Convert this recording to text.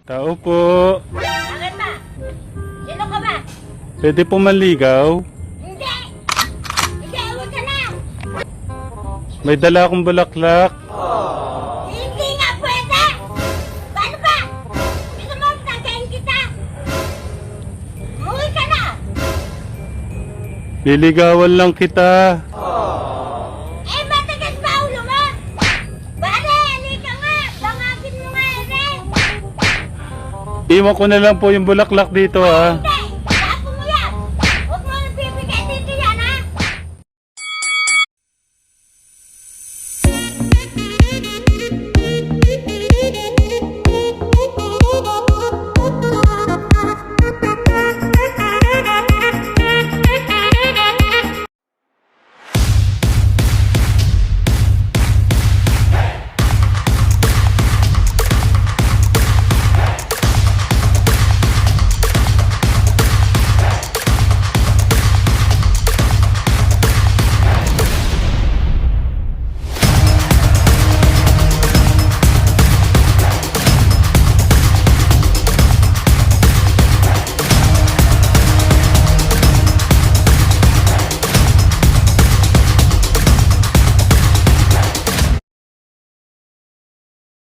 Tao po. Bakit ba? Sino ka ba? Pwede po manligaw? Hindi! Hindi, huwag ka na! May dala akong bulaklak. Hindi nga pwede! Paano ba? Gusto mo tagayin kita? Umuwi ka na! Liligawan lang kita. Eh, matagas pa ulo mo! Pare, halika nga! Bangagin mo nga, ere! Iwan ko na lang po yung bulaklak dito, ah. Hindi!